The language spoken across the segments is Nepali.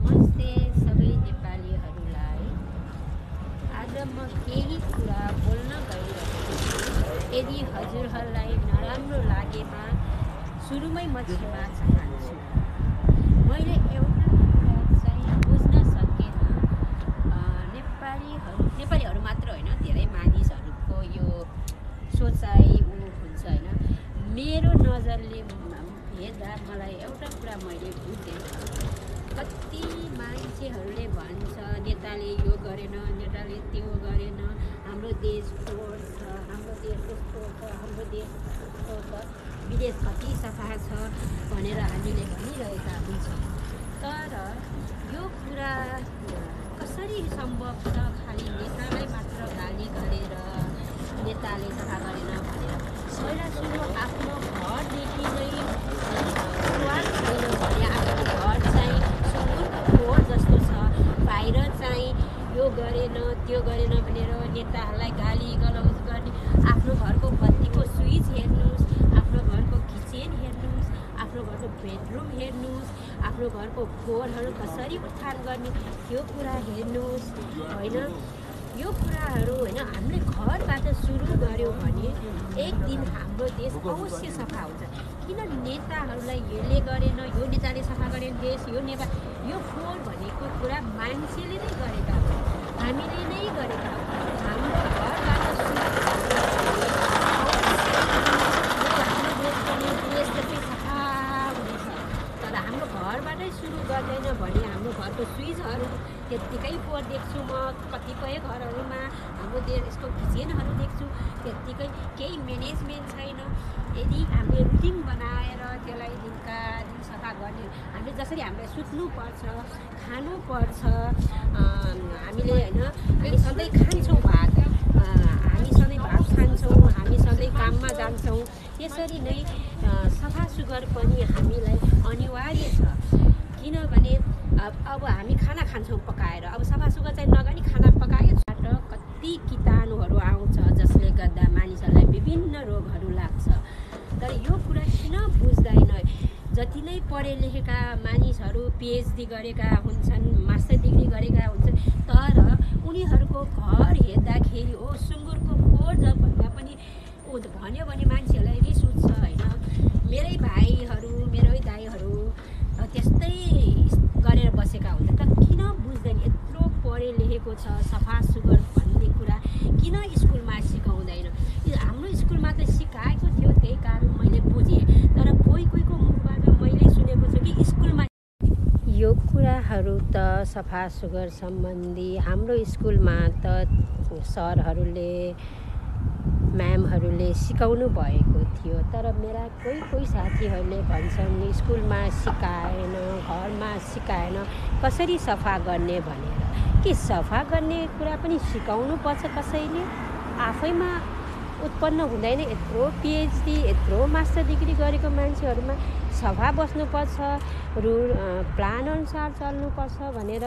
नमस्ते सबै नेपालीहरूलाई। आज म केही कुरा बोल्न गइरहेको छु। यदि हजुरहरूलाई नराम्रो लागेमा सुरुमै म क्षमा चाहन्छु। मैले एउटा कुरा चाहिँ बुझ्न सकेन। नेपालीहरू मात्र होइन, धेरै मानिसहरूको यो सोचाइ हुन्छ होइन। मेरो नजरले हेर्दा मलाई एउटा कुरा मैले बुझेँ। कति मान्छेहरूले भन्छ नेताले यो गरेन, नेताले त्यो गरेन, हाम्रो देश फोहोर छ, हाम्रो देश यस्तो छ, हाम्रो देश यस्तो छ, विदेश कति सफा छ भनेर हामीले भनिरहेका हुन्छौँ। तर यो कुरा कसरी सम्भव छ? खालि नेतालाई मात्र गाली गरेर नेताले सफा गरेन भनेर पहिला सुरु आफ्नो घरदेखि नै सुरुवात छैन भने आफ्नो घर चाहिँ सुँगुरको खोर जस्तो छ। बाहिर चाहिँ यो गरेन त्यो गरेन भनेर नेताहरूलाई गाली गलौज गर्ने। आफ्नो घरको बत्तीको स्विच हेर्नुहोस्, आफ्नो घरको किचन हेर्नुहोस्, आफ्नो घरको बेडरुम हेर्नुहोस्, आफ्नो घरको फोहोरहरू कसरी उत्थान गर्ने त्यो कुरा हेर्नुहोस् होइन। यो कुराहरू होइन, हामीले घरबाट सुरु गऱ्यौँ भने एक दिन हाम्रो देश अवश्य सफा हुन्छ। किन नेताहरूलाई यसले गरेन, यो नेताले सफा गरेन देश, यो फोहोर भनेको कुरा मान्छेले नै गरेका हो, हामीले नै गरेका हो। हाम्रो घरबाट सुरु देश जस्तै सफा हुनेछ। तर हाम्रो घरबाटै सुरु गर्दैन भने हाम्रो घरको स्विचहरू त्यत्तिकै फोहोर देख्छु म। कतिपय घरहरूमा हाम्रो देशको किचनहरू देख्छु त्यत्तिकै, केही म्यानेजमेन्ट छैन। यदि हामीले रुटिन बनाएर त्यसलाई दिनका दिन सफा गर्ने, हामीले जसरी हामीले सुत्नुपर्छ, खानुपर्छ, हामीले होइन, हामी सधैँ खान्छौँ भात, हामी सधैँ भात खान्छौँ, हामी सधैँ काममा जान्छौँ, त्यसरी नै सफा सुग्घर पनि हामीलाई अनिवार्य छ। किनभने अब हामी खाना खान्छौँ पकाएर, अब सफा सुग्घर चाहिँ नगरी खाना पकायो कति कीटाणुहरू आउँछ जसले गर्दा मानिसहरूलाई विभिन्न रोगहरू लाग्छ। तर यो कुरा किन बुझ्दैन? जति नै पढे लेखेका मानिसहरू पिएचडी गरेका हुन्छन्, मास्टर डिग्री गरेका हुन्छन्, तर उनीहरूको घर हेर्दाखेरि हो सुँगुरको खोर भन्दा पनि भन्यो भने मान्छेहरूलाई रिस उठ्छ होइन। मेरै भाइहरू, मेरै दाइहरू त्यस्तै गरेर बसेका हुन्छ। तर किन बुझ्दैन? यत्रो पढे लेखेको छ, सफा सुग्घर भन्ने कुरा किन स्कुलमा सिकाउँदैन? हाम्रो स्कुलमा त सिकाएको थियो, त्यही कारण मैले बुझेँ। तर कोहीको मुखबाट मैले सुनेको छु कि स्कुलमा यो कुराहरू त सफा सुग्घर सम्बन्धी हाम्रो स्कुलमा त सरहरूले म्यामहरूले सिकाउनु भएको थियो। तर मेरा कोही साथीहरूले भन्छन् स्कुलमा सिकाएन, घरमा सिकाएन कसरी सफा गर्ने भनेर। के सफा गर्ने कुरा पनि सिकाउनु पर्छ कसैले? आफैमा उत्पन्न हुँदैन? यत्रो पिएचडी, यत्रो मास्टर डिग्री गरेको मान्छेहरूमा सफा बस्नुपर्छ, प्लान अनुसार चल्नुपर्छ भनेर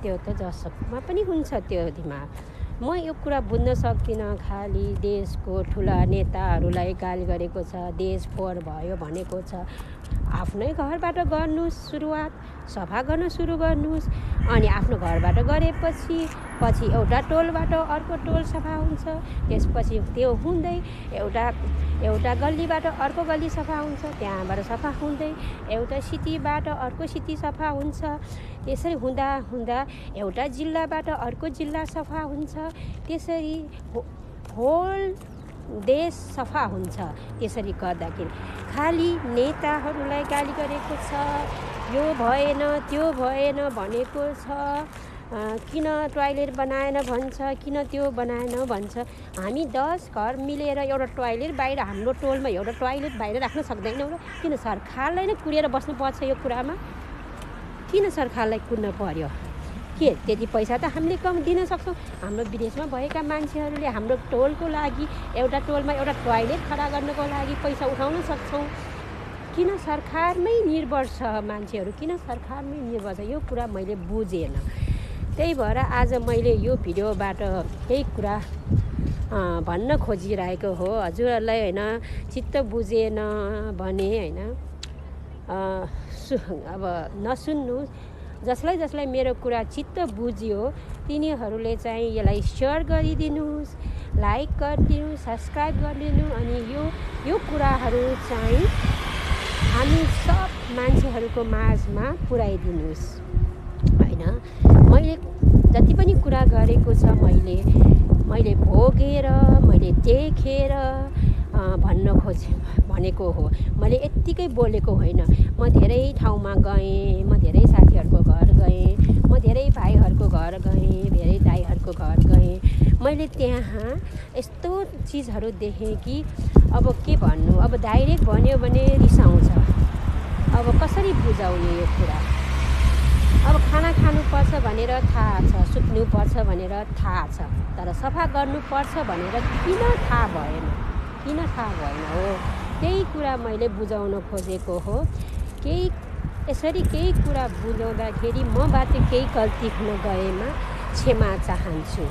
त्यो त जसमा पनि हुन्छ त्यो दिमाग। म यो कुरा बुझ्न सक्दिनँ। खालि देशको ठुला नेताहरूलाई गाली गरेको छ, देश फोहोर भयो भनेको छ। आफ्नै घरबाट गर्नुहोस् सुरुवात, सफा गर्न सुरु गर्नुहोस्। अनि आफ्नो घरबाट गरेपछि एउटा टोलबाट अर्को टोल सफा हुन्छ, त्यसपछि त्यो हुँदै एउटा गल्लीबाट अर्को गल्ली सफा हुन्छ, त्यहाँबाट सफा हुँदै एउटा सिटीबाट अर्को सिटी सफा हुन्छ। त्यसरी हुँदा एउटा जिल्लाबाट अर्को जिल्ला सफा हुन्छ। त्यसरी होल देश सफा हुन्छ। त्यसरी गर्दाखेरि खालि नेताहरूलाई गाली गरेको छ, यो भएन त्यो भएन भनेको छ, किन टोयलेट बनाएन भन्छ, किन त्यो बनाएन भन्छ। हामी 10 घर मिलेर एउटा टोयलेट बाहिर, हाम्रो टोलमा एउटा टोयलेट बाहिर राख्न सक्दैनौँ र? किन सरकारलाई नै कुरेर बस्नुपर्छ यो कुरामा? किन सरकारलाई कुर्न पर्यो? के त्यति पैसा त हामीले कम दिन सक्छौँ? हाम्रो विदेशमा भएका मान्छेहरूले हाम्रो टोलको लागि, एउटा टोलमा एउटा टोयलेट खडा गर्नको लागि पैसा उठाउन सक्छौँ। किन सरकारमै निर्भर छ मान्छेहरू? किन सरकारमै निर्भर छ? यो कुरा मैले बुझेन। त्यही भएर आज मैले यो भिडियोबाट केही कुरा भन्न खोजिरहेको हो। हजुरहरूलाई होइन चित्त बुझेन भने होइन अब नसुन्नु, जसलाई मेरो कुरा चित्त बुझ्यो तिनीहरूले चाहिँ यसलाई सेयर गरिदिनुहोस्, लाइक गरिदिनुहोस्, सब्सक्राइब गरिदिनु। अनि यो कुराहरू चाहिँ हामी सब मान्छेहरूको माझमा पुर्याइदिनुहोस् होइन। मैले जति पनि कुरा गरेको छ मैले भोगेर मैले देखेर भनेको हो। मैले यत्तिकै बोलेको होइन। म धेरै ठाउँमा गएँ, म धेरै साथीहरूको घर गएँ, म धेरै भाइहरूको घर गएँ, धेरै दाइहरूको घर गएँ। मैले त्यहाँ यस्तो चिजहरू देखेँ कि अब के भन्नु, अब डाइरेक्ट भन्यो भने रिसाउँछ। अब कसरी बुझाउने यो कुरा। अब खाना खानुपर्छ भनेर थाहा छ, सुत्नुपर्छ भनेर थाहा छ, तर सफा गर्नुपर्छ भनेर किन थाहा भएन हो। त्यही कुरा मैले बुझाउन खोजेको हो। यसरी केही कुरा बुझाउँदाखेरि मबाट केही गल्ती हुन गएमा क्षमा चाहन्छु।